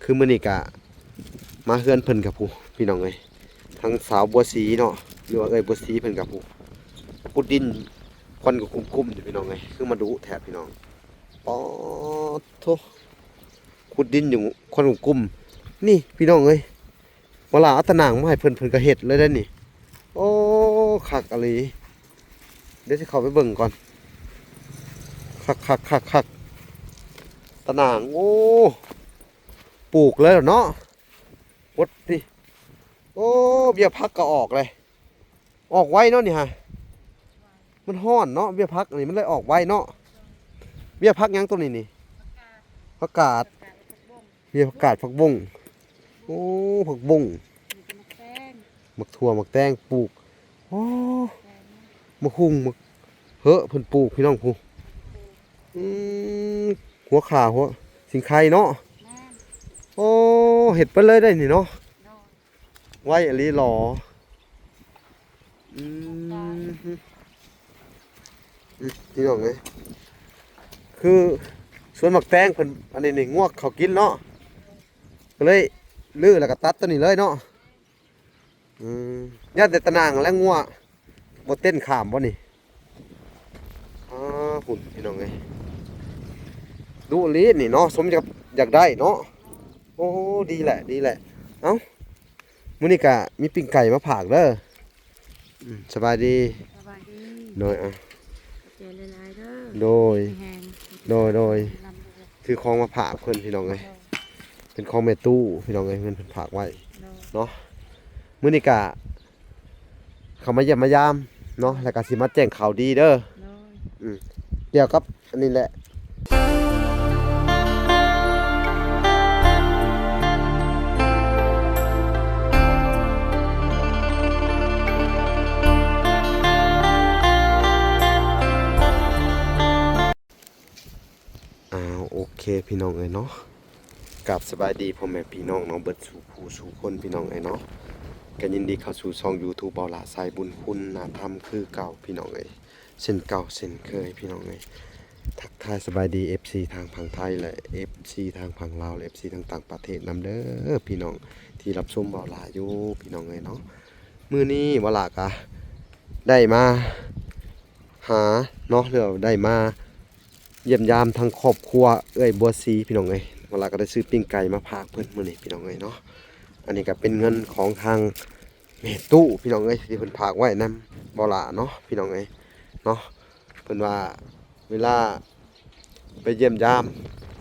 ຄືມື້ນີ້ກະມາເຮືອນເພິ່ນກະຜູ້ ພີ່ນ້ອງເອີຍ ທາງສາວບົວສີເນາະ ຫຼືວ່າເອື້ອຍບົວສີເພິ່ນກະຜູ້ ຂຸດດິນ ຄວັນກໍກຸ້ມໆຢູ່ ພີ່ນ້ອງເອີຍ ຄືມາດຸແທ້ພີ່ນ້ອງ. ປາດໂທ້ ຂຸດດິນຢູ່ ຄວັນກຸ້ມໆ ນີ້ພີ່ນ້ອງເອີຍ. ບໍ່ຫຼ້າເອົາຕາໜ່າງມາໃຫ້ເພິ່ນ ເພິ່ນກໍເຮັດເລີຍເດ້ນີ້. ໂອ້ ຄັກອີ່ຫຼີ. ດຽວຊິເຂົ້າໄປເບິ່ງກ່ອນ. ຄັກໆໆໆ ຕາໜ່າງ ໂອ້ ປູກເລີຍເນາະ ບົດນີ້. ໂອ້ ເບ້ຍຜັກກໍອອກເລີຍ. ອອກໄວເນາະນີ້ຫາ ມັນຮ້ອນເນາະ ເບ້ຍຜັກນີ້ມັນເລີຍອອກໄວເນາະ. ເບ້ຍຜັກຫຍັງຕົວນີ້ນີ້? ຜັກກາດ ເບ້ຍຜັກກາດ ຜັກບົ້ງ. ໂອ້ ຜັກບົ້ງ ໝາກຖົ່ວ ໝາກແຕງ ປູກ. ໂອ້ ໝາກຫຸ່ງ ໝາກເຫີ ເພິ່ນປູກ ພີ່ນ້ອງຜູ້. ອືມ ຫົວຂ່າ ຫົວສິງໄຄເນາະ. ໂອ້ ເຮັດໄປເລີຍໄດ໋ນີ້ເນາະ. ໄວອີ່ຫຼີຫຼໍ. ອືມ ອືມ ພີ່ນ້ອງເອີຍ ຄືສວນໝາກແຕງເພິ່ນ ອັນນີ້ນີ້ ງົວເຂົາກິນເນາະ ກໍເລີຍຮື້ແລ້ວກໍຕັດຕົວນີ້ເລີຍເນາະ. ອືມ ຢ້ານແຕ່ຕາໜ່າງແລະງົວ ບໍ່ເຕັ້ນຂ້າມບໍ່ນີ້? ອ້າ ພຸ້ນ ພີ່ນ້ອງເອີຍ ດຸອີ່ຫຼີນີ້ເນາະ ສົມກັບຢາກໄດ້ເນາະ. ໂອ້ ດີແຫຼະ ດີແຫຼະ. ເອົ້າ ມື້ນີ້ກະມີປີ້ງໄກ່ມາຝາກເດີ. ອືມ ສະບາຍດີ. ສະບາຍດີ. ໂດຍ ອ່ະ ຂອບໃຈຫຼາຍໆເດີ. ໂດຍ ມີແຮງ. ໂດຍ ໂດຍ ລ່ຳລວຍ. ຖືຂອງມາຝາກເພິ່ນ ພີ່ນ້ອງເອີຍ ໂດຍ ເປັນຂອງແມ່ຕູ້ ພີ່ນ້ອງເອີຍ ເພິ່ນ ເພິ່ນຝາກໄວ້ ໂດຍ ເນາະ. ມື້ນີ້ກະ ເຂົ້າມາຢ້ຽມມາຢາມເນາະ ແລ້ວກໍຊິມາແຈ້ງຂ່າວດີເດີ. ໂດຍ ອືມ ກ່ຽວກັບອັນນີ້ແຫຼະ. ອ້າວ ໂອເຄ ພີ່ນ້ອງເອີຍເນາະ ກາບສະບາຍດີພໍ່ແມ່ພີ່ນ້ອງເນາະ ເບິດສູ່ຜູ້ສູ່ຄົນ ພີ່ນ້ອງເອີຍເນາະ. ກໍຍິນດີເຂົ້າສູ່ຊ່ອງຢູທູບ ເບົາຫຼ້າ ສາຍບຸນຄຸນນະທຳ ຄືເກົ່າ ພີ່ນ້ອງເອີຍ ເຊັ່ນເກົ່າເຊັ່ນເຄີຍ ພີ່ນ້ອງເອີຍ. ທັກທາຍສະບາຍດີ ເອັຟຊີ ທາງຝັ່ງໄທ ແລະ ເອັຟຊີ ທາງຝັ່ງລາວ ແລະ ເອັຟຊີ ທາງຕ່າງປະເທດນຳເດີ ພີ່ນ້ອງ ທີ່ຮັບຊົມເບົາຫຼ້າຢູ່ ພີ່ນ້ອງເອີຍເນາະ. ມື້ນີ້ເບົາຫຼ້າກະໄດ້ມາຫາເນາະ ຫຼືວ່າໄດ້ມາຢ້ຽມຢາມທາງຄອບຄົວເອື້ອຍບົວສີ ພີ່ນ້ອງເອີຍ. ເບົາຫຼ້າກະໄດ້ຊື້ປີ້ງໄກ່ມາຝາກເພິ່ນມື້ນີ້ ພີ່ນ້ອງເອີຍເນາະ. ອັນນີ້ກະເປັນເງິນຂອງທາງແມ່ຕູ້ ພີ່ນ້ອງເອີຍ ທີ່ເພິ່ນຝາກໄວ້ນຳເບົາຫຼ້າເນາະ ພີ່ນ້ອງເອີຍເນາະ. ເພິ່ນວ່າເວລາ ໄປຢ້ຽມຢາມ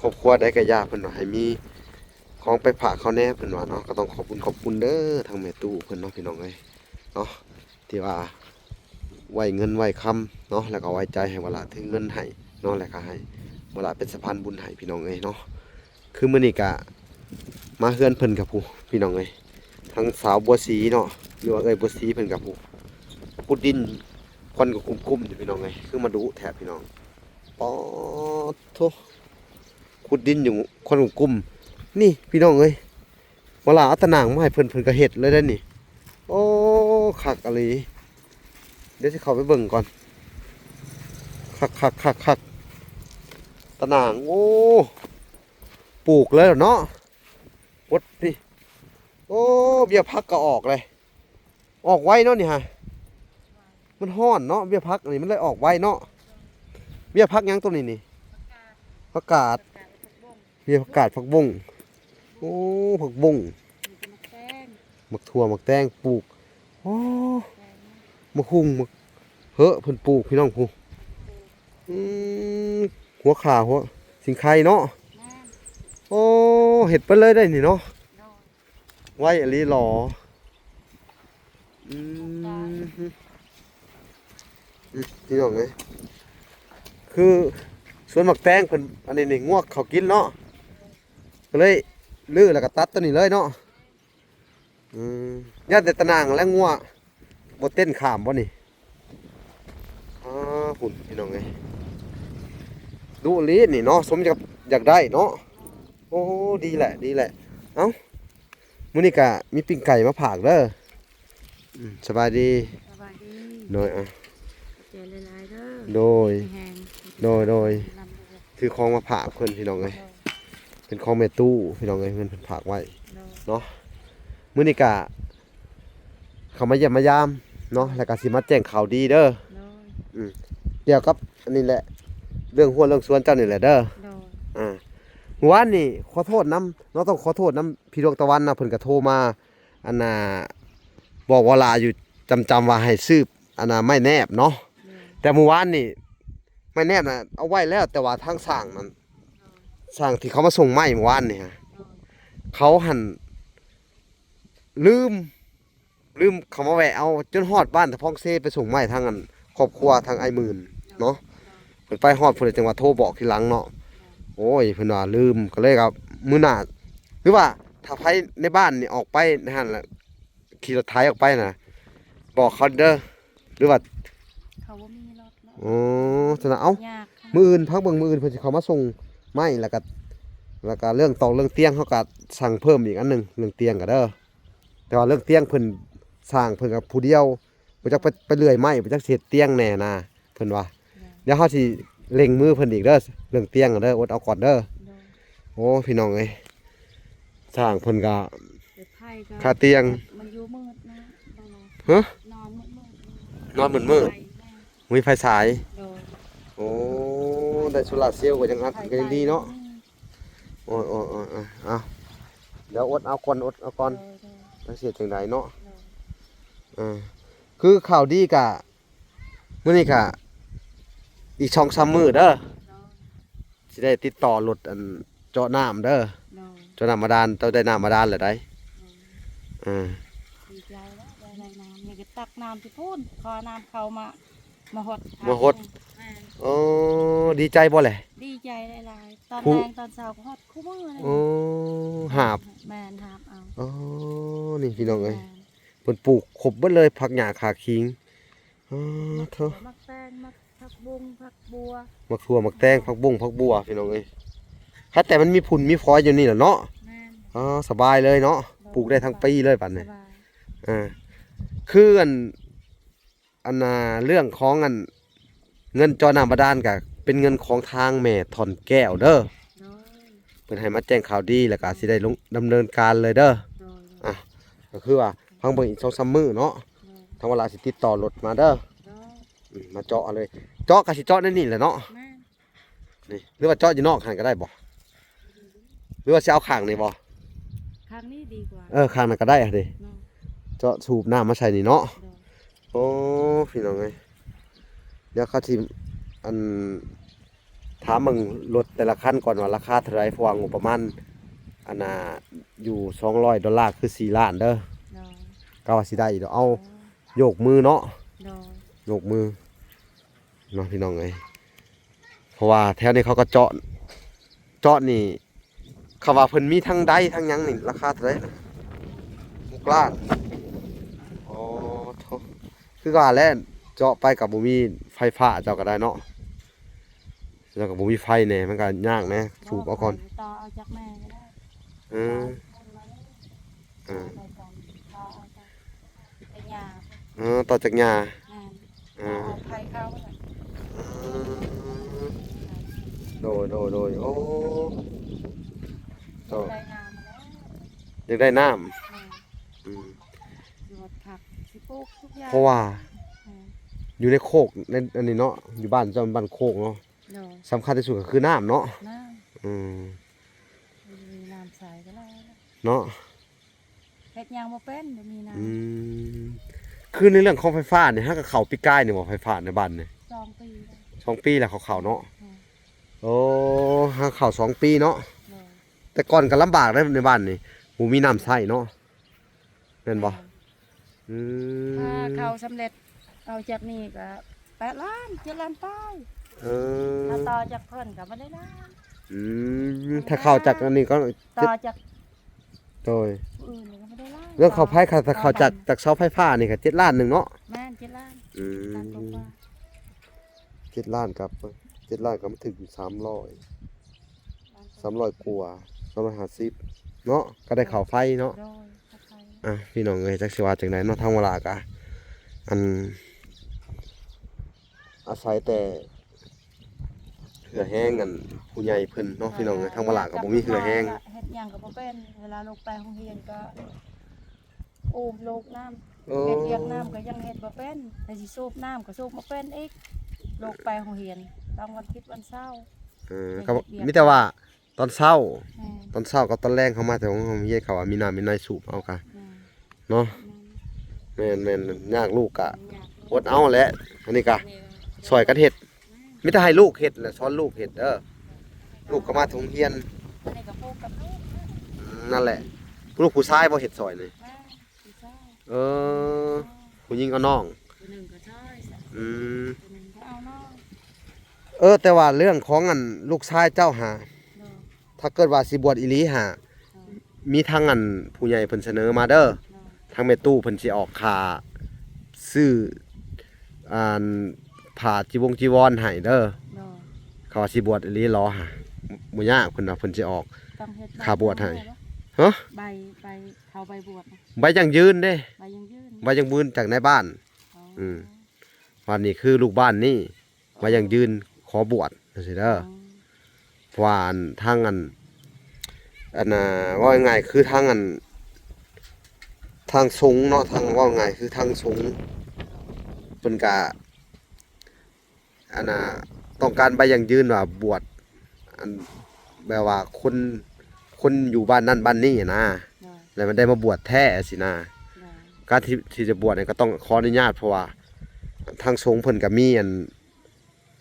ຄອບຄົວໃດກໍຢ່າ ເພິ່ນວ່າໃຫ້ມີຂອງໄປຝາກເຂົາແດ່ ເພິ່ນວ່າເນາະ. ກໍຕ້ອງຂອບຄຸນຂອບຄຸນເດີທາງແມ່ຕູ້ເພິ່ນເນາະ ພີ່ນ້ອງເອີຍເນາະ ທີ່ວ່າໄວ້ເງິນໄວ້ຄຳເນາະ ແລ້ວກໍໄວ້ໃຈໃຫ້ເວລາຖືເງິນໃຫ້ເນາະ ແລ້ວກໍໃຫ້ເວລາເປັນສະພານບຸນໃຫ້ ພີ່ນ້ອງເອີຍເນາະ. ຄືມື້ນີ້ກະມາເຮືອນເພິ່ນກະຜູ້ ພີ່ນ້ອງເອີຍ ທາງສາວບົວສີເນາະ ຫຼືວ່າເອື້ອຍບົວສີເພິ່ນກະຜູ້ ຂຸດດິນ ຄວັນກໍກຸ້ມໆຢູ່ ພີ່ນ້ອງເອີຍ ຄືມາດຸແທ້ພີ່ນ້ອງ. ປາດໂທ້ ຂຸດດິນຢູ່ ຄວັນກຸ້ມໆ ນີ້ພີ່ນ້ອງເອີຍ. ເວລາເອົາຕາໜ່າງມາໃຫ້ເພິ່ນ ເພິ່ນກໍເຮັດເລີຍເດ້ນີ້. ໂອ້ ຄັກອີ່ຫຼີ. ດຽວຊິເຂົ້າໄປເບິ່ງກ່ອນ. ຄັກໆໆໆ ຕາໜ່າງ ໂອ້ ປູກເລີຍເນາະ ບົດນີ້. ໂອ້ ເບ້ຍຜັກກໍອອກເລີຍ. ອອກໄວເນາະນີ້ຫາ ມັນຮ້ອນເນາະ ເບ້ຍຜັກນີ້ມັນເລີຍອອກໄວເນາະ. ເບ້ຍຜັກຫຍັງຕົວນີ້ນີ້? ຜັກກາດ ເບ້ຍຜັກກາດ ຜັກບົ້ງ. ໂອ້ ຜັກບົ້ງ ໝາກຖົ່ວ ໝາກແຕງ ປູກ. ໂອ້ ໝາກຫຸ່ງ ໝາກເຫີ ເພິ່ນປູກ ພີ່ນ້ອງຜູ້. ອືມ ຫົວຂາ ຫົວສິງໄຄເນາະ. ໂອ້ ເຮັດໄປເລີຍໄດ໋ນີ້ເນາະ. ໄວອີ່ຫຼີຫຼໍ. ອືມ ອືມ ພີ່ນ້ອງເອີຍ ຄືສວນໝາກແຕງເພິ່ນ ອັນນີ້ນີ້ ງົວເຂົາກິນເນາະ ກໍເລີຍຮື້ແລ້ວກໍຕັດຕົວນີ້ເລີຍເນາະ. ອືມ ຢ້ານແຕ່ຕາໜ່າງແລະງົວ ບໍ່ເຕັ້ນຂ້າມບໍ່ນີ້? ອ້າ ພຸ້ນ ພີ່ນ້ອງເອີຍ ດຸລີ້ນີ້ເນາະ ສົມກັບຢາກໄດ້ເນາະ. ໂອ້ ດີແຫຼະ ດີແຫຼະ. ເອົ້າ ມື້ນີ້ກະມີປີ້ງໄກ່ມາຝາກເດີ. ອືມ ສະບາຍດີ ສະບາຍດີ. ໂດຍ ອ່ະ ຂອບໃຈຫຼາຍໆເດີ. ໂດຍ ມີແຮງ. ໂດຍ ໂດຍ ລ່ຳລວຍ. ຖືຂອງມາຝາກເພິ່ນ ພີ່ນ້ອງເອີຍ. ໂດຍ ເປັນຂອງແມ່ຕູ້ພີ່ນ້ອງເອີຍ ເງິນເພິ່ນຝາກໄວ້ ໂດຍ ເນາະ. ມື້ນີ້ກະເຂົ້າມາຢ້ຽມມາຢາມເນາະ ແລ້ວກະຊິມາແຈ້ງຂ່າວດີເດີ ໂດຍ ອືມ ກ່ຽວກັບອັນນີ້ແຫຼະ ເລື່ອງຮົ້ວເລື່ອງສວນເຈົ້ານີ້ແຫຼະເດີ ໂດຍ ອ່າ ມື້ວານນີ້ຂໍໂທດນຳເນາະ ຕ້ອງຂໍໂທດນຳພີ່ດວງຕາວັນນະ ເພິ່ນກະໂທມາ ອັນນ່າ ບອກວ່າລາຢູ່ຈຳໆວ່າໃຫ້ຊື້ ອັນນ່າ ໄມ້ແນບເນາະ ໂດຍ ແຕ່ມື້ວານນີ້ໄມ້ແນບນະເອົາໄວ້ແລ້ວ ແຕ່ວ່າທາງຊ່າງນັ້ນ ໂດຍ ຊ່າງທີ່ເຂົາມາສົ່ງໄມ້ມື້ວານນີ້ ໂດຍ ເຂົາຫັ້ນລືມ ລືມເຂົາມາແວະເອົາ ຈົນຮອດບ້ານຕະພອງເຊ ໄປສົ່ງໄມ້ທາງ ອັນ ຄອບຄົວທາງອ້າຍໝື່ນເນາະ ໂດຍ ເພິ່ນໄປຮອດພຸ້ນແລ້ວ ຈັ່ງວ່າໂທບອກທີຫຼັງເນາະ ໂດຍ ໂອ້ຍ ເພິ່ນວ່າລືມ ກໍເລີຍວ່າມື້ໜ້າ ຫຼືວ່າຖ້າໃຜໃນບ້ານນີ້ອອກໄປຫັ້ນລະ ຂີ່ລົດໄຖອອກໄປນະ ບອກເຂົາເດີ ຫຼືວ່າ ເຂົາບໍ່ມີລົດເນາະ ອໍ ຊັ້ນນະ ເອົ້າ ຍາກ ມື້ອື່ນ ພັກເບິ່ງມື້ອື່ນເພິ່ນຊິເຂົ້າມາສົ່ງໄມ້ ແລ້ວກະ ແລ້ວກະເລື່ອງຕອກເລື່ອງຕຽງ ເຮົາກະສັ່ງເພີ່ມອີກອັນໜຶ່ງ ເລື່ອງຕຽງກະເດີ ແຕ່ວ່າເລື່ອງຕຽງເພິ່ນ ຊ່າງເພິ່ນກະຜູ້ດຽວ ບໍ່ຈັກໄປ ໄປເລື່ອຍໄມ້ ບໍ່ຈັກຊິເຮັດຕຽງແດ່ນະ ເພິ່ນວ່າ ໂດຍ ດຽວເຮົາຊິເລັ່ງມືເພິ່ນອີກເດີ ເລື່ອງຕຽງເດີ ອົດເອົາກ່ອນເດີ ໂດຍ ໂອ້ ພີ່ນ້ອງເອີຍ ຊ່າງເພິ່ນກະ ເຮັດໄຜກໍ ຄ່າຕຽງ ມັນຢູ່ມືດນະ ຮະ ນອນມືດໆ ນອນມືດໆ ໄຟແມ່ນ ມີໄຟສາຍ ໂດຍ ໂອ້ ໄດ້ໂຊລາເຊວກໍຍັງອັດ ໄຟ ກໍຍັງດີເນາະ ໂດຍ ໂອ້ຍໆໆໆ ເອົາ ດຽວອົດເອົາກ່ອນ ອົດເອົາກ່ອນ ໂດຍໆ ຈັກຊິເຮັດຈັ່ງໃດເນາະ ໂດຍ ເອີ ຄືຂ່າວດີກະ ມື້ນີ້ກະອີກສອງສາມມື້ເດີ ໂດຍ ຊິໄດ້ຕິດຕໍ່ລົດ ອັນ ເຈາະນ້ຳເດີ ໂດຍ ເຈາະນ້ຳບາດານ ເຈົ້າໄດ້ນ້ຳບາດານແລ້ວໃດ ໂດຍ ເອີ ດີໃຈແລ້ວ ໄດ້ ໄດ້ນ້ຳ ນີ້ກໍຕັກນ້ຳທີ່ພຸ້ນ ຂໍນ້ຳເຂົ້າມາ ມາຫົດ ມາຫົດ ແມ່ນ ໂອ້ ດີໃຈບໍ່ແຫຼະ ດີໃຈຫຼາຍໆ ຕອນແລງຕອນເຊົ້າກໍຫົດຄູ່ມື້ເລີຍ ໂອ້ ຫາບ ແມ່ນ ຫາບເອົາ ໂອ້ ນີ້ພີ່ນ້ອງເອີຍ ແມ່ນ ເພິ່ນປູກຄົບເບິດເລີຍ ຜັກຫຍ້າຂາຄີງ ອໍ ໝາກຖົ່ວ ໂທ້ ໝາກແຕງ ໝາກ ຜັກບົງ ຜັກບົວ ໝາກຖົ່ວ ໝາກແຕງ ຜັກບົງ ຜັກບົວ ພີ່ນ້ອງເອີຍ ຫາແຕ່ມັນມີຝຸ່ນມີຝອຍຢູ່ນີ້ແຫຼະເນາະ ແມ່ນ ອໍ ສະບາຍເລີຍເນາະ ໂດຍ ປູກໄດ້ທັງປີເລີຍບາດນີ້ ສະບາຍ ເອີ ຄືອັນ ອັນນ່າ ເລື່ອງຂອງອັນ ເງິນເຈາະນ້ຳບາດານກະເປັນເງິນຂອງທາງແມ່ທ່ອນແກ້ວເດີ ໂດຍ ເພິ່ນໃຫ້ມາແຈ້ງຂ່າວດີ ແລ້ວກະຊິໄດ້ລົງດຳເນີນການເລີຍເດີ ໂດຍ ອ່ະ ກໍຄືວ່າພັງເບິ່ງອີກສອງສາມມື້ເນາະ ໂດຍ ທາງວາລາຊິຕິດຕໍ່ລົດມາເດີ ໂດຍ ອືມ ມາເຈາະເລີຍ ເຈາະກໍຊິເຈາະໃນນີ້ແຫຼະເນາະ ແມ່ນ ນີ້ ຫຼືວ່າເຈາະຢູ່ນອກຫັ້ນກໍໄດ້ບໍ່ ຫຼືວ່າຊິເອົາຂ້າງນີ້ບໍ່ ຂ້າງນີ້ດີກວ່າ ເອີ ຂ້າງນັ້ນກໍໄດ້ຫັ້ນເດ ເນາະ ເຈາະສູບນ້ຳມາໃສ່ນີ້ເນາະ ໂດຍ ໂອ້ ພີ່ນ້ອງເອີຍ ດຽວເຂົາຊິ ອັນ ຖາມເບິ່ງລົດແຕ່ລະຄັນກ່ອນວ່າລາຄາເທົ່າໃດ ເພາະວ່າງົບປະມານ ອັນນ່າ ຢູ່ສອງຮ້ອຍໂດລາ ຄືສີ່ລ້ານເດີ ໂດຍ ກະວ່າຊິໄດ້ຢູ່ດອກ ເອົາ ໂອ້ ໂຍກມືເນາະ ໂດຍ ໂຍກມືເນາະ ພີ່ນ້ອງເອີຍ ເພາະວ່າແຖວນີ້ເຂົາກໍເຈາະ ເຈາະນີ້ ເຂົາວ່າເພິ່ນມີທັງໄດທັງຫຍັງນີ້ ລາຄາເທົ່າໃດນະ ຫົກລ້ານ ອໍ ໂທ້ ຄືວ່າແຫຼະ ເຈາະໄປກໍບໍ່ມີໄຟຟ້າເຈົ້າກໍໄດ້ເນາະ ເຈົ້າກໍບໍ່ມີໄຟແດ່ ມັນກໍຍາກແດ່ ສູບເອົາກ່ອນ ຕໍ່ເອົາຈາກແມ່ກໍໄດ້ ເອີ ເອີ ຕໍ່ໄປກ່ອນ ຕໍ່ເອົາຈາກ ເອີ ຕໍ່ຈາກຫຍ້າ ແມ່ນ ເອີ ຕໍ່ເອົາໄຟເຂົ້າແຫຼະ ອືມ ໂດຍ ໂດຍ ໂດຍ ໂອ້ ຕໍ່ ໄດ້ນ້ຳແລ້ວ ຢາກໄດ້ນ້ຳ ແມ່ນ ອືມ ຊິຮອດຜັກ ຊິປູກທຸກຢ່າງ ເພາະວ່າ ແມ່ນ ຢູ່ໃນໂຄກ ໃນອັນນີ້ເນາະ ຢູ່ບ້ານເຈົ້າ ບ້ານໂຄກເນາະ ໂດຍ ສຳຄັນທີ່ສຸດກໍຄືນ້ຳເນາະ ນ້ຳ ອືມ ມີນ້ຳໃສກໍໄດ້ແລ້ວ ເນາະ ເຮັດຫຍັງບໍ່ເປັນ ບໍ່ມີນ້ຳ ອືມ ຄືໃນເລື່ອງຂອງໄຟຟ້ານີ້ ຫາກໍເຂົ້າປີກາຍນີ້ບໍ່ ໄຟຟ້າໃນບ້ານນີ້ ສອງປີແລ້ວ ສອງປີແລ້ວເຂົາເຂົ້າເນາະ ອືມ ໂອ້ ຫາເຂົ້າສອງປີເນາະ ໂດຍ ແຕ່ກ່ອນກໍລຳບາກເດ້ໃນບ້ານນີ້ ບໍ່ມີນ້ຳໃຊ້ເນາະ ແມ່ນບໍ່? ອືມ ຖ້າເຂົ້າສຳເລັດ ເອົາຈາກນີ້ກໍແປດລ້ານ ເຈັດລ້ານປາຍ ເອີ ຖ້າຕໍ່ຈາກເພິ່ນກໍບໍ່ໄດ້ລ້ານ ອືມ ຖ້າເຂົ້າຈາກອັນນີ້ກໍ ຕໍ່ຈາກ ໂດຍ ຜູ້ອື່ນນີ້ກໍບໍ່ໄດ້ລ້ານ ເລື່ອງເຂົ້າໄຟ ຖ້າເຂົ້າຈາກ ຕໍ່ບ້ານ ຈາກເສົາໄຟຟ້ານີ້ກໍເຈັດລ້ານໜຶ່ງເນາະ ແມ່ນ ເຈັດລ້ານ ອືມ ລ້ານກວ່າ ເຈັດລ້ານກັບ ເຈັດລ້ານກໍມັນຖືກຢູ່ສາມຮ້ອຍ ສາມຮ້ອຍກວ່າ ສາມຮ້ອຍຫ້າສິບເນາະ ກໍໄດ້ເຂົ້າໄຟເນາະ ໂດຍ ເຂົ້າໄຟ ອ່ະ ພີ່ນ້ອງເອີຍ ຈັກຊິວ່າຈັ່ງໃດເນາະ ທາງວາລາກະ ອັນ ອາໄສແຕ່ ເຫື່ອແຮງອັນຜູ້ໃຫຍ່ເພິ່ນເນາະ ພີ່ນ້ອງເອີຍ. ທາງບັກຫຼ້າກໍບໍ່ມີເຫື່ອແຮງ ເຮັດຫຍັງກໍບໍ່ເປັນ. ເວລາລູກໄປໂຮງຮຽນກໍອູ້ມລູກນຳ ເຮັດວຽກນຳກໍຍັງເຮັດບໍ່ເປັນ ແລ້ວຊິສູບນ້ຳກໍສູບບໍ່ເປັນອີກ. ລູກໄປໂຮງຮຽນຕ້ອງວັນທິດວັນເສົາ. ເອີ ເຮັດວຽກ ກໍມີແຕ່ວ່າ ຕອນເຊົ້າ ແມ່ນ ຕອນເຊົ້າກັບຕອນແລງເຮົາມາແຕ່ໂຮງຮຽນ ເຂົາວ່າມີນ້ຳມີໃນສູບເອົາກະ ແມ່ນ ເນາະ. ແມ່ນ ແມ່ນໆ ຍາກ ລູກກະ ຍາກ ອົດເອົາແຫຼະ. ອັນນີ້ກະ ອັນນີ້ກໍ ຊ່ອຍກັນເຮັດ ແມ່ນ ມີແຕ່ໃຫ້ລູກເຮັດແຫຼະ ສອນລູກເຮັດເດີ. ລູກກໍມາແຕ່ໂຮງຮຽນ ອັນນີ້ກໍປູກກັບລູກ ນັ້ນແຫຼະ. ລູກຜູ້ຊາຍບໍ່ເຮັດຊ່ອຍນີ້? ແມ່ນ ຜູ້ຊາຍ. ເອີ ຜູ້ຍິງເອົານ້ອງ ຜູ້ໜຶ່ງກໍຊ່ອຍຊະ ອືມ ຜູ້ໜຶ່ງກໍເອົານ້ອງ. ເອີ ແຕ່ວ່າເລື່ອງຂອງອັນລູກຊາຍເຈົ້າຫາ ໂດຍ ຖ້າເກີດວ່າຊິບວດອີ່ຫຼີຫາ ໂດຍ ມີທາງອັນຜູ້ໃຫຍ່ເພິ່ນສະເໜີມາເດີ ໂດຍ ທາງແມ່ຕູ້ເພິ່ນຊິອອກຄ່າຊື້ອັນຜ້າຈີວົງຈີວອນໃຫ້ເດີ ໂດຍ ເຂົາວ່າຊິບວດອີ່ຫຼີຫຼໍຫາ ບໍ່ຍາກ ເພິ່ນວ່າເພິ່ນຊິອອກ ຕ້ອງເຮັດໃບ ຄ່າບວດໃຫ້ ເນາະ ຮະ ໃບ ໃບເຂົາໃບບວດນະ ໃບຢັ້ງຢືນເດ້ ໃບຢັ້ງຢືນ ໃບຢັ້ງຢືນຈາກນາຍບ້ານ ອໍ ອືມ ວ່ານີ້ຄືລູກບ້ານນີ້ ວ່າຢັ້ງຢືນຂໍບວດຈັ່ງຊີ້ເດີ ອໍ ເພາະວ່າອັນທາງອັນ ອັນນ່າ ເວົ້າງ່າຍໆ ຄືທາງອັນ ທາງສົງເນາະ ທາງ ເວົ້າງ່າຍຄືທາງສົງ ເພິ່ນກະ ອັນນ່າ ຕ້ອງການໃບຢັ້ງຢືນວ່າບວດ ອັນ ແບບວ່າຄົນ ຄົນຢູ່ບ້ານນັ້ນບ້ານນີ້ນະ ໂດຍ ແລ້ວມັນໄດ້ມາບວດແທ້ຊີ້ນະ ໂດຍ ການທີ່ ທີ່ຈະບວດນີ້ກໍຕ້ອງຂໍອະນຸຍາດ ເພາະວ່າທາງສົງເພິ່ນກໍມີອັນ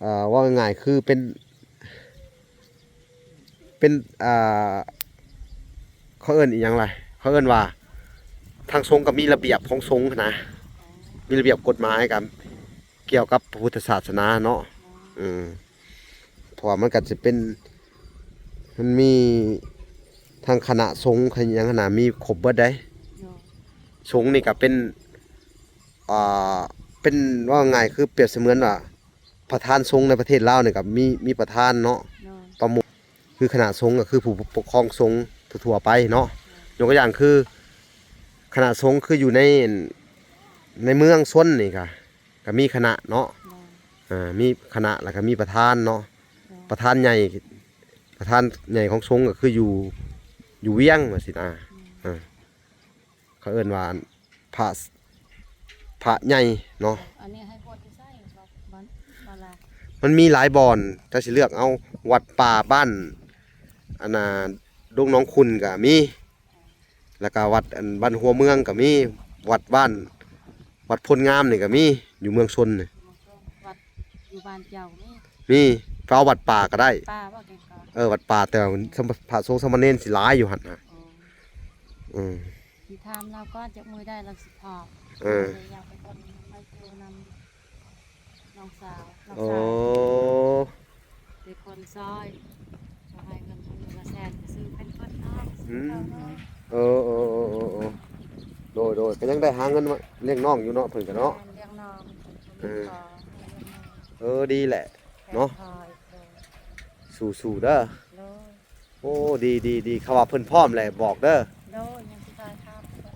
ເອີ ເວົ້າງ່າຍໆ ຄືເປັນ ເປັນ ອ່າ ເຂົາເອີ້ນອີ່ຫຍັງລະ ເຂົາເອີ້ນວ່າ ທາງສົງກໍມີລະບຽບຂອງສົງຫັ້ນນະ ມີລະບຽບກົດໝາຍກັນ ກ່ຽວກັບພະພຸດທະສາສະໜາເນາະ ເອີ ເພາະວ່າມັນກໍຊິເປັນ ມັນມີທັງຄະນະສົງຄະນະຫຍັງຫັ້ນນະ ມີຄົບເບິດເດ້ ໂດຍ ສົງນີ້ກໍເປັນ ອ່າ ເປັນ ເວົ້າງ່າຍຄືປຽບສະເໝືອນວ່າ ປະທານສົງໃນປະເທດລາວນີ້ກໍມີ ມີປະທານເນາະ ໂດຍ ປະມຸກ ຄືຄະນະສົງກໍຄືຜູ້ປົກຄອງສົງທົ່ວໆໄປເນາະ ໂດຍ ຍົກຕົວຢ່າງຄື ຄະນະສົງຄືຢູ່ໃນ ໃນເມືອງຊົນນີ້ກະ ກະມີຄະນະເນາະ ໂດຍ ອ່າ ມີຄະນະ ແລ້ວກະມີປະທານເນາະ ໂດຍ ປະທານໃຫຍ່ ປະທານໃຫຍ່ຂອງສົງກໍຄືຢູ່ ຢູ່ວຽງວ່າຊີ້ນະ ໂດຍ ອ່າ ເຂົາເອີ້ນວ່າພະ ພະໃຫຍ່ເນາະ ອັນນີ້ໃຫ້ບວດຢູ່ໃສ ບ- ບ- ມັນມີຫຼາຍບ່ອນ ເຈົ້າຊິເລືອກເອົາ ວັດປ່າບ້ານ ອັນນ່າ ດົງໜອງຂຸ່ນກໍມີ ແລ້ວກໍວັດອັນບ້ານຫົວເມືອງກໍມີ ວັດບ້ານ ວັດໂພນງາມນີ້ກໍມີ ຢູ່ເມືອງຊົນນີ້ ວັດຢູ່ບ້ານເຈົ້າມີ ມີ ເອົາວັດປ່າກໍໄດ້ ປ່າບໍ່ແກ່ນກໍ ເອີ ວັດປ່າ ແຕ່ວ່າ ໂອ້ ພະສົງສາມະເນນຊິຫຼາຍຢູ່ຫັ້ນນະ ໂອ້ ອືມ ຊິຖາມລາວກ່ອນ ຈັກມື້ໃດລາວຊິພ້ອມ ເອີ ຢາກໄປເບິ່ງໄປເທີ່ຍວນຳ ນ້ອງສາວ ນ້ອງຊາຍ ໂອ້ ເປັນຄົນຊ່ອຍ ເຂົາໃຫ້ເງິນຄົນລະແສນ ໄປຊື້ເປັນຄົນເອົາ ອືມ ຊື້ເຂົ້າເນາະ ເອີ ໂດຍໆ ກໍຍັງໄດ້ຫາເງິນມາລ້ຽງນ້ອງຢູ່ເນາະ ເພິ່ນກໍເນາະ ແມ່ນ ລ້ຽງນ້ອງ ເອີ ເອີ ດີແຫຼະເນາະ ໂດຍ ສູ້ໆເດີ ໂດຍ ໂອ້ ດີໆໆ ຄັນວ່າເພິ່ນພ້ອມແລ້ວບອກເດີ ໂດຍ ຍັງຊິຖ່າຍທຳ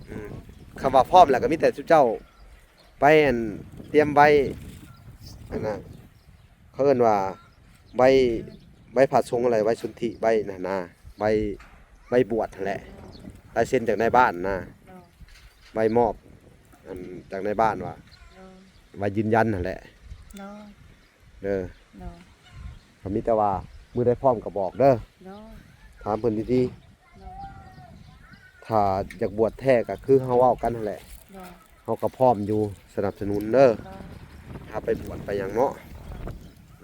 ອືມ ຄັນວ່າພ້ອມແລ້ວກໍມີແຕ່ຊຸມເຈົ້າໄປອັນຕຽມໃບ ອັນນ່າ ເຂົາເອີ້ນວ່າໃບ ໃບພະສົງ ອະໄລ ໃບສົນທິ ໃບນັ້ນນະ ໃບ ໃບບວດຫັ້ນແຫຼະ ລາຍເຊັນຈາກນາຍບ້ານນະ ໂດຍ ໃບມອບ ອັນ ຈາກນາຍບ້ານວ່າ ໂດຍ ໃບຢືນຢັນຫັ້ນແຫຼະ ໂດຍ ເດີ ໂດຍ ກໍມີແຕ່ວ່າມື້ໃດພ້ອມກໍບອກເດີ ໂດຍ ຖາມເພິ່ນດີໆ ໂດຍ ຖ້າຢາກບວດແທ້ກໍຄືເຮົາເວົ້າກັນຫັ້ນແຫຼະ ໂດຍ ເຮົາກໍພ້ອມຢູ່ ສະໜັບສະໜູນເດີ ໂດຍ ຖ້າໄປບວດໄປຫຍັງເນາະ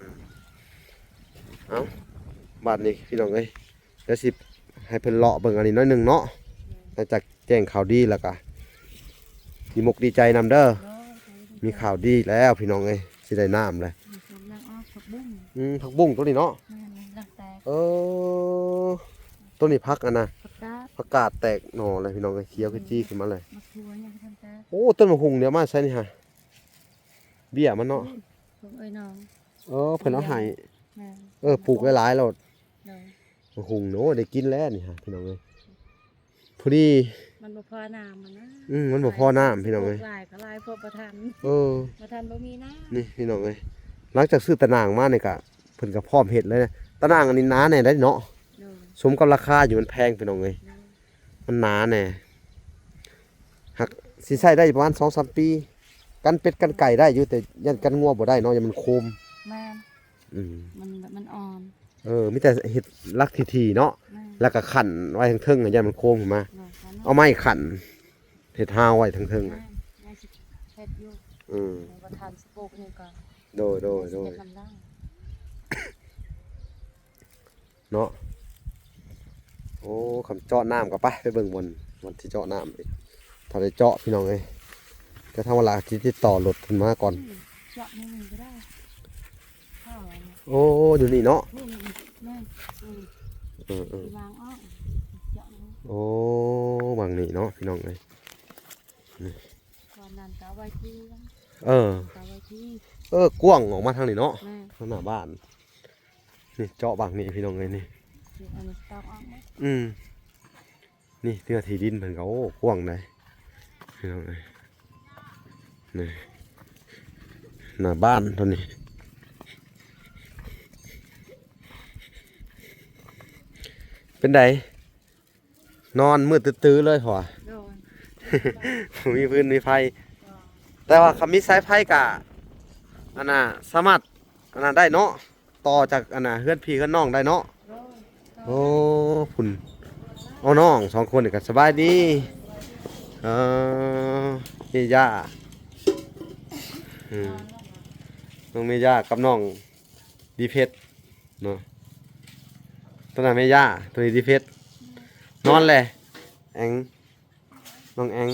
ອືມ ເອົ້າ ບາດນີ້ພີ່ນ້ອງເອີຍ ດຽວຊິໃຫ້ເພິ່ນເລາະເບິ່ງອັນນີ້ໜ້ອຍໜຶ່ງເນາະ ຫຼັງຈາກແຈ້ງຂ່າວດີແລ້ວກະດີມົກດີໃຈນຳເດີ ໂດຍ ມີຂ່າວດີແລ້ວພີ່ນ້ອງເອີຍ ຊິໄດ້ນ້ຳແລ້ວ ອືມ ຜັກບຸ້ງ ອືມ ຜັກບຸ້ງຕົວນີ້ເນາະ ແມ່ນ ຫຼັງແຕກ ເອີ ຕົວນີ້ຜັກອັນນະ ຜັກກາດ ຜັກກາດແຕກໜໍ່ແລ້ວພີ່ນ້ອງເອີຍ ຂຽວຂະຈີຂຶ້ນມາເລີຍ ໝາກຖົ່ວຍັງບໍ່ທັນແຕກ ໂອ້ ຕົ້ນໝາກຫຸ່ງເດ ເອົາມາໃສນີ້ຫະ ເບ້ຍມັນເນາະ ອືມ ຂອງເອື້ອຍນ້ອງ ເອີ ເພິ່ນເອົາໃຫ້ ແມ່ນ ເອີ ປູກຫຼາຍໆໂລດ ໂດຍ ໝາກຫຸ່ງນີ້ ໂອ້ ໄດ້ກິນແລ້ວນີ້ຫະ ພີ່ນ້ອງເອີຍ ພໍດີ ມັນບໍ່ພໍນ້ຳຫັ້ນນະ ອືມ ມັນບໍ່ພໍນ້ຳພີ່ນ້ອງເອີຍ ຫຼາຍກໍຫຼາຍ ພວກບໍ່ທັນ ເອີ ບໍ່ທັນ ບໍ່ມີນ້ຳ ນີ້ພີ່ນ້ອງເອີຍ ຫຼັງຈາກຊື້ຕາໜ່າງມານີ້ກະ ເພິ່ນກໍພ້ອມເຮັດເລີຍ. ຕາໜ່າງອັນນີ້ໜາແດ່ໄດ໋ເນາະ. ໂດຍ ສົມກັບລາຄາຢູ່ ມັນແພງພີ່ນ້ອງເອີຍ. ໂດຍ ມັນໜາແດ່. ຫາກຊິໃຊ້ໄດ້ປະມານສອງສາມປີ ກັນເປັດກັນໄກ່ໄດ້ຢູ່ ແຕ່ຢ້ານກັນງົວບໍ່ໄດ້ເນາະ ຢ້ານມັນໂຄມ. ແມ່ນ. ອືມ ມັນແບບມັນອ່ອນ. ເອີ ມີແຕ່ເຮັດຫຼັກຖີ່ໆເນາະ. ແມ່ນ. ແລ້ວກໍຂັ້ນໄວ້ທາງເທິງ ຢ້ານມັນໂຄມຂຶ້ນມາ. ໂດຍ ເອົາໄມ້ຂັ້ນ ເຮັດຮາວໄວ້ເທິງໆ ແມ່ນ ນະ ຍັງຊິເຮັດຢູ່. ອືມ ແລ້ວກໍທາງສະໂປກນີ້ກໍ ໂດຍ ໂດຍ ໂດຍ ເຮັດນຳລາວ ເນາະ. ໂອ້ ຄຳເຈາະນ້ຳກໍໄປ ໄປເບິ່ງບ່ອນ ບ່ອນທີ່ເຈາະນ້ຳອີກ. ຖ້າໄດ້ເຈາະ ພີ່ນ້ອງເອີຍ ແຕ່ທາງເວລາຊິຕິດຕໍ່ລົດເພິ່ນມາກ່ອນ. ອືມ ເຈາະນີ້ກໍໄດ້. ໂອ້ ຢູ່ນີ້ເນາະ. ນີ້ ນີ້ ນີ້ ແມ່ນ. ອືມ ເອີໆ ວາງອອກ ເຈາະນີ້. ໂອ້ ວາງນີ້ເນາະ ພີ່ນ້ອງເອີຍ. ນີ້ ບ່ອນນັ້ນກໍເອົາໄວ້ທີ່ ເອີ ກໍເອົາໄວ້ທີ່ ເອີ ກວ້າງອອກມາທາງນີ້ເນາະ. ແມ່ນ. ທາງໜ້າບ້ານ ນີ້ເຈາະບັ້ງນີ້ ພີ່ນ້ອງເອີຍ ນີ້ ນີ້ ອັນນີ້ຕອກອອກໝົດ. ອືມ ນີ້ເນື້ອທີ່ດິນເພິ່ນກໍ ໂອ້ ກວ້າງໃດ໋ ພີ່ນ້ອງເອີຍ. ນີ້ ໜ້າບ້ານຕົວນີ້ ເປັນໃດ? ນອນມືດຕື້ໆເລີຍ ເພາະວ່າ ໂດຍ ບໍ່ມີຟືນມີໄຟ. ໂດຍ ແຕ່ວ່າຄັນມີສາຍໄຟກະ ອັນນ່າ ສາມາດ ອັນນັ້ນໄດ້ເນາະ ຕໍ່ຈາກ ອັນນ່າ ເຮືອນພີ່ເຮືອນນ້ອງໄດ້ເນາະ. ໂດຍ ໂອ້ ພຸ້ນ ເອົາ ນ້ອງສອງຄົນນີ້ກໍສະບາຍດີ. ເອີ ເມຍ່າ ອືມ ນ້ອງເມຍ່າກັບນ້ອງດີເພັດ ເນາະ. ຕົວນັ້ນແມ່ຍ່າ ຕົວນີ້ດີເພັດ. ນອນແຫຼະ ແອງ ນ້ອງແອງ.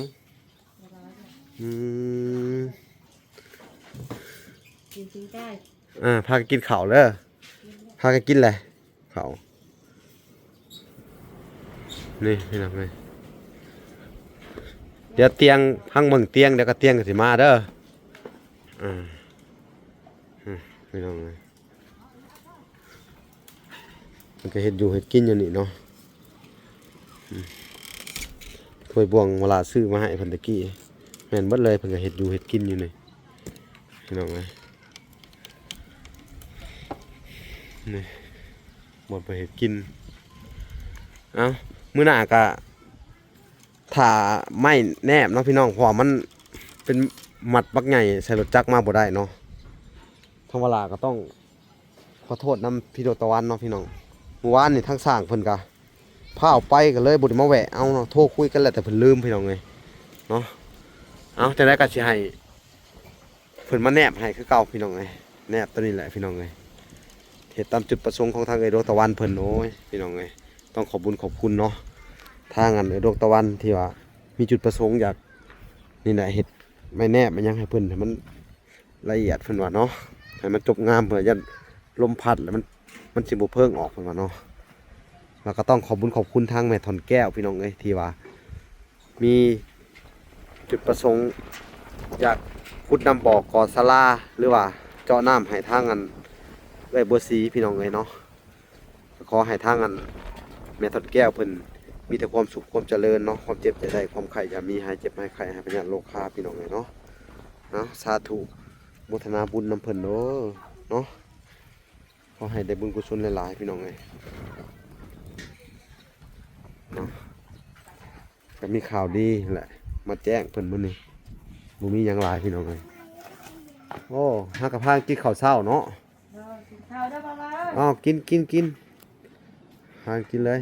ອືມ ກິນ ກິນໄກ່. ເອີ ພາກັນກິນເຂົ້າເດີ ພາກັນກິນແຫຼະເຂົ້າ. ນີ້ ພີ່ນ້ອງເອີຍ ດຽວຕຽງ ພັງເບິ່ງຕຽງ ດຽວກໍຕຽງກໍຊິມາເດີ. ອ່າ ພີ່ນ້ອງເອີຍ ເພິ່ນກໍເຮັດຢູ່ເຮັດກິນຢູ່ນີ້ເນາະ. ອືມ ຖ້ວຍບ່ວງເວລາຊື້ມາໃຫ້ເພິ່ນແຕ່ກີ້ ແມ່ນເບິດເລີຍ. ເພິ່ນກໍເຮັດຢູ່ເຮັດກິນຢູ່ນີ້ ພີ່ນ້ອງເອີຍ. ນີ້ ໝົດໄປເຮັດກິນ. ເອົ້າ ມື້ໜ້າກໍຖ້າໄມ້ແນບເນາະ ພີ່ນ້ອງ ເພາະວ່າມັນເປັນມັດບັກໃຫຍ່ ໃສ່ລົດຈັກມາບໍ່ໄດ້ເນາະ. ທາງວາລາກໍຕ້ອງ ຂໍໂທດນຳພີ່ດວງຕາວັນເນາະ ພີ່ນ້ອງ. ມື້ວານນີ້ທາງຊ່າງເພິ່ນກະພາອອກໄປ ກໍເລີຍບໍ່ໄດ້ມາແວະເອົາເນາະ. ໂທຄຸຍກັນແລ້ວ ແຕ່ເພິ່ນລືມ ພີ່ນ້ອງເອີຍ ເນາະ. ເອົາ ຈັ່ງໃດກໍຊິໃຫ້ເພິ່ນມາແນບໃຫ້ຄືເກົ່າ ພີ່ນ້ອງເອີຍ. ແນບຕົວນີ້ແຫຼະ ພີ່ນ້ອງເອີຍ ເຮັດຕາມຈຸດປະສົງຂອງທາງເອື້ອຍດວງຕາວັນເພິ່ນ. ໂອ້ຍ ພີ່ນ້ອງເອີຍ ຕ້ອງຂອບບຸນຂອບຄຸນເນາະ ທາງອັນເອື້ອຍດວງຕາວັນທີ່ວ່າມີຈຸດປະສົງຢາກ ນີ້ແຫຼະ ເຮັດໄມ້ແນບ ແມ່ນຫຍັງໃຫ້ເພິ່ນ ໃຫ້ມັນ ລະອຽດເພິ່ນວ່າເນາະ ໃຫ້ມັນຈົບງາມ ເພື່ອຢ້ານລົມພັດແລ້ວມັນ ມັນຊິບໍ່ເພີ້ງອອກເພິ່ນວ່າເນາະ. ແລ້ວກໍຕ້ອງຂອບບຸນຂອບຄຸນທາງແມ່ທ່ອນແກ້ວ ພີ່ນ້ອງເອີຍ ທີ່ວ່າມີຈຸດປະສົງຢາກຂຸດນຳບໍ່ ກໍ່ສາລາ ຫຼືວ່າເຈາະນ້ຳໃຫ້ທາງອັນເອື້ອຍບົວສີ ພີ່ນ້ອງເອີຍເນາະ. ຂໍໃຫ້ທາງອັນແມ່ທອດແກ້ວເພິ່ນມີແຕ່ຄວາມສຸກຄວາມຈະເລີນເນາະ, ຄວາມເຈັບຢ່າໄດ້ ຄວາມໄຂ້ຢ່າມີ, ຫາຍເຈັບຫາຍໄຂ້ ຫາຍພະຍາດໂລຄາ ພີ່ນ້ອງເອີຍເນາະ. ເນາະ ສາທຸ ໂມທະນາບຸນນຳເພິ່ນເດີເນາະ. ຂໍໃຫ້ໄດ້ບຸນກຸສົນຫຼາຍໆ ພີ່ນ້ອງເອີຍເນາະ. ກໍມີຂ່າວດີແຫຼະມາແຈ້ງເພິ່ນມື້ນີ້, ບໍ່ມີຫຍັງຫຼາຍ ພີ່ນ້ອງເອີຍ. ໂອ້ ຫາກະພາກິນເຂົ້າເຊົ້າເນາະ. ເອີ ກິນເຂົ້າເດີ ບ່າວລາວ. ອ້າວ ກິນ ກິນ ກິນ ຫາກິນເລີຍ.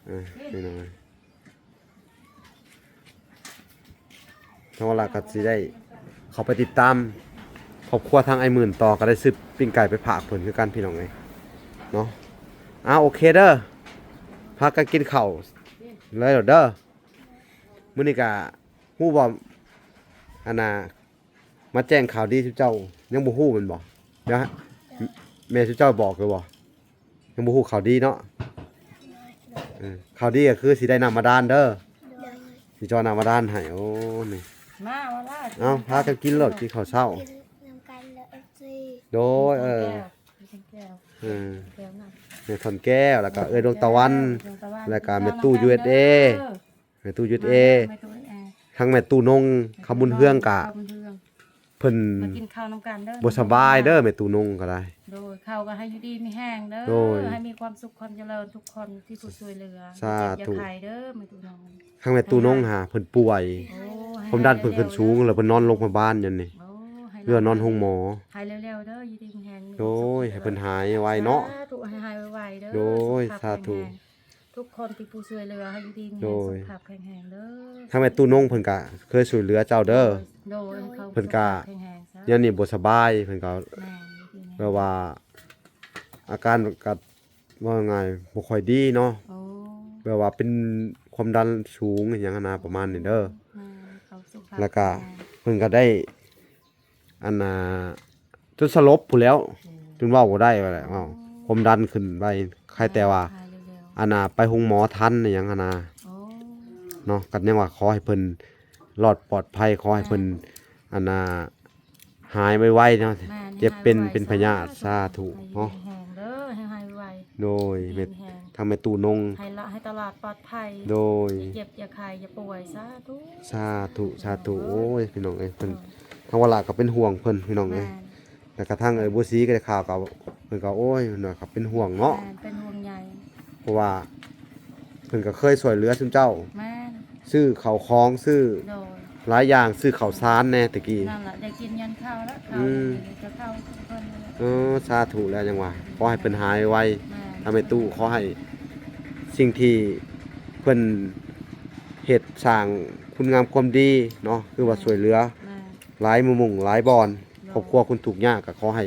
ເອີ ພີ່ນ້ອງເອີຍ ທາງວາລາກໍຊິໄດ້ເຂົ້າໄປຕິດຕາມຄອບຄົວທາງອ້າຍໝື່ນຕໍ່, ກໍໄດ້ຊື້ປີ້ງໄກ່ໄປຝາກເພິ່ນຄືກັນ ພີ່ນ້ອງເອີຍເນາະ. ອ້າວ ໂອເຄເດີ ພາກັນກິນເຂົ້າເລີຍເດີ. ມື້ນີ້ກະຮູ້ບໍ່ ອັນນ່າ ມາແຈ້ງຂ່າວດີ ຊຸມເຈົ້າຍັງບໍ່ຮູ້ແມ່ນບໍ່? ດຽວແມ່ຊຸມເຈົ້າບອກຢູ່ບໍ່? ຍັງບໍ່ຮູ້ຂ່າວດີເນາະ. ເອີ ຂ່າວດີກໍຄືຊິໄດ້ນ້ຳບາດານເດີ, ຊິເຈາະນ້ຳບາດານໃຫ້. ໂອ້ ນີ້ ມາວ່າລະ ເອົາ ພາກັນກິນໂລດ ກິນເຂົ້າເຊົ້າ. ກິນນຳກັນເດີ ເອັຟຊີ. ໂດຍ ເອີ ແກ້ວ ແກ້ວ ເອີ ແກ້ວນຳ ແມ່ທ່ອນແກ້ວ ແລ້ວກໍເອື້ອຍດວງຕາວັນ ແລ້ວກໍແມ່ຕູ້ ຢູເອັສເອ ແມ່ຕູ້ ຢູເອັສເອ ແມ່ຕູ້ ຢູເອັສເອ ທັງແມ່ຕູ້ນົງ ຄຳບຸນເຮືອງກະ ຄຳບຸນເຮືອງ ເ ເພິ່ນ ມາກິນເຂົ້ານຳກັນເດີ ບໍ່ສະບາຍເດີ ແມ່ຕູ້ນົງກໍໄດ້. ໂດຍ ເຂົາກໍໃຫ້ຢູ່ດີມີແຮງເດີ ໂດຍ ໃຫ້ມີຄວາມສຸກຄວາມຈະເລີນທຸກຄົນທີ່ຜູ້ຊ່ວຍເຫຼືອ ສາທຸ ຢ່າເຈັບຢ່າໄຂ້ເດີແມ່ຕູ້ນົງ. ທາງແມ່ຕູ້ນົງຫາເພິ່ນປ່ວຍ ໂອ້ ຄວາມດັນເພິ່ນຂຶ້ນສູງ ແລ້ວເພິ່ນນອນໂຮງພະຍາບານຢູ່ນີ້ ໂອ້ ໃຫ້ ເພື່ອນອນໂຮງໝໍ ໃຫ້ເລັວໆເດີ ຢູ່ດີມີແຮງ ໂດຍ ໃຫ້ເພິ່ນຫາຍໄວເນາະ ສາທຸ ໃຫ້ຫາຍໄວໆເດີ ໂດຍ ສຸຂະພາບ ສາທຸ ແຂງແຮງ ທຸກຄົນທີ່ຜູ້ຊ່ວຍເຫຼືອໃຫ້ຢູ່ດີມີແຮງ ໂດຍ ສຸຂະພາບແຂງແຮງເດີ. ທາງແມ່ຕູ້ນົງເພິ່ນກະເຄີຍຊ່ວຍເຫຼືອເຈົ້າເດີ ໂດຍ ໂດຍ ໃຫ້ເຂົາ ເພິ່ນກະ ສຸຂະພາບແຂງແຮງຊະ ດຽວນີ້ບໍ່ສະບາຍ ເພິ່ນກະ ແມ່ນ ຢູ່ດີມີແຮງ ແບບວ່າອາການກະ ເວົ້າງ່າຍໆ ບໍ່ຄ່ອຍດີເນາະ ໂອ້ ແບບວ່າເປັນຄວາມດັນສູງອີ່ຫຍັງຫັ້ນນະ ປະມານນີ້ເດີ ແມ່ນ ເຂົາສຸຂະພາບ ແລ້ວກະ ແຂງແຮງ ເພິ່ນກະໄດ້ ອັນນ່າ ຈົນສະຫຼົບພຸ້ນແລ້ວ ໂອ້ ຈົນເວົ້າບໍ່ໄດ້ວ່າແຫຼະ ເວົ້າ ຄວາມດັນຂຶ້ນໄວ ໃຄແຕ່ວ່າ ແມ່ນ ຫາຍເລັວໆ ອັນນ່າ ໄປໂຮງໝໍທັນອີ່ຫຍັງຫັ້ນນະ ໂອ້ ເນາະ ກໍຍັງວ່າຂໍໃຫ້ເພິ່ນລອດປອດໄພ ຂໍໃຫ້ເພິ່ນ ແມ່ນ ອັນນ່າ ຫາຍໄວໆເນາະ ແມ່ນ ເຈັບເປັນ ໃຫ້ຫາຍໄວໆ ເປັນພະຍາດ ສາທຸ ສາທຸເນາະ ໃຫ້ຢູ່ດີມີແຮງເດີ ໃຫ້ຫາຍໄວໆ ໂດຍ ດີມີແຮງ ທາງແມ່ຕູ້ນົງ ໃຫ້ລະ ໃຫ້ຕະຫຼອດປອດໄພ ໂດຍ ຢ່າເຈັບຢ່າໄຂ້ຢ່າປ່ວຍ ສາທຸ ສາທຸ ສາທຸ ໂອ້ຍ ພີ່ນ້ອງເອີຍ ເພິ່ນ ໂດຍ ທາງວາລະກໍເປັນຫ່ວງເພິ່ນ ພີ່ນ້ອງເອີຍ ແມ່ນ ແລ້ວກະທາງເອີຍບົວສີກໍໄດ້ຂ່າວກໍ ເພິ່ນກໍ ໂອ້ຍ ເພິ່ນວ່າກໍເປັນຫ່ວງເນາະ ແມ່ນ ເປັນຫ່ວງໃຍ ເພາະວ່າເພິ່ນກໍເຄີຍຊ່ວຍເຫຼືອຊຸມເຈົ້າ ແມ່ນ ຊື້ເຂົ້າຂອງ ຊື້ ໂດຍ ຫຼາຍຢ່າງ ຊື້ເຂົ້າສານແດ່ແຕ່ກີ້ ນັ້ນລະ ໄດ້ກິນເງິນເຂົ້າລະ ເຂົ້າ ອືມ ນີ້ກໍເຂົ້າເພິ່ນ ເອີ ສາທຸແລ້ວ ຍັງວ່າຂໍໃຫ້ເພິ່ນຫາຍໄວ ແມ່ນ ທາງແມ່ຕູ້ ຂໍໃຫ້ສິ່ງທີ່ເພິ່ນເຮັດສ້າງຄຸນງາມຄວາມດີເນາະ ຄືວ່າ ແມ່ນ ຊ່ວຍເຫຼືອ ແມ່ນ ຫຼາຍມຸມ ຫຼາຍບ່ອນ ໂດຍ ຄອບຄົວຄົນທຸກຍາກ ກໍຂໍໃຫ້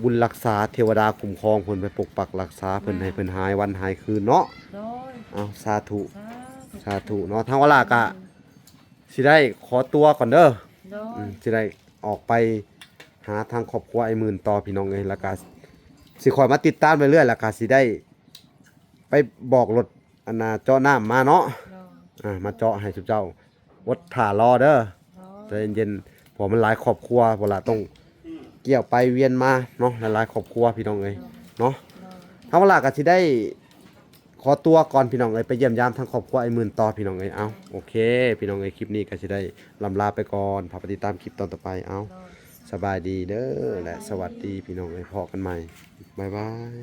ບຸນຮັກສາ ເທວະດາຄຸ້ມຄອງເພິ່ນ ໄປປົກປັກຮັກສາເພິ່ນ ແມ່ນ ໃຫ້ເພິ່ນຫາຍວັນຫາຍຄືນເນາະ ໂດຍ ເອົາ ສາທຸ ສາທຸ ສາທຸເນາະ ທາງວາລາກະ ອືມ ຊິໄດ້ຂໍຕົວກ່ອນເດີ ໂດຍ ອືມ ຊິໄດ້ອອກໄປຫາທາງຄອບຄົວອ້າຍໝື່ນຕໍ່ ພີ່ນ້ອງເອີຍ ແລ້ວກະຊິຄ່ອຍມາຕິດຕາມເລື້ອຍໆ ແລ້ວກະຊິໄດ້ໄປບອກລົດ ອັນນ່າ ເຈາະນ້ຳມາເນາະ ໂດຍ ອ່າ ມາເຈາະໃຫ້ຊຸມເຈົ້າ ອົດຖ້າລໍເດີ ໂດຍ ໃຈເຢັນໆ ເພາະວ່າມັນຫຼາຍຄອບຄົວ ເວລາຕ້ອງ ອືມ ກ່ຽວໄປວຽນມາເນາະ ຫຼາຍໆຄອບຄົວ ພີ່ນ້ອງເອີຍ ໂດຍ ເນາະ ໂດຍ ທາງວາລາກໍຊິໄດ້ຂໍຕົວກ່ອນ ພີ່ນ້ອງເອີຍ ໄປຢ້ຽມຢາມທາງຄອບຄົວອ້າຍໝື່ນຕໍ່ ພີ່ນ້ອງເອີຍ ເອົາ ໂອເຄ ພີ່ນ້ອງເອີຍ ຄລິບນີ້ກໍຊິໄດ້ລ່ຳລາໄປກ່ອນ ຝາກໄປຕິດຕາມຄລິບຕອນຕໍ່ໄປ ເອົາ ໂດຍ ສະບາຍດີເດີ ແລະ ສະຫວັດດີ ພີ່ນ້ອງເອີຍ ພໍ້ກັນໃໝ່ ບາຍບາຍ.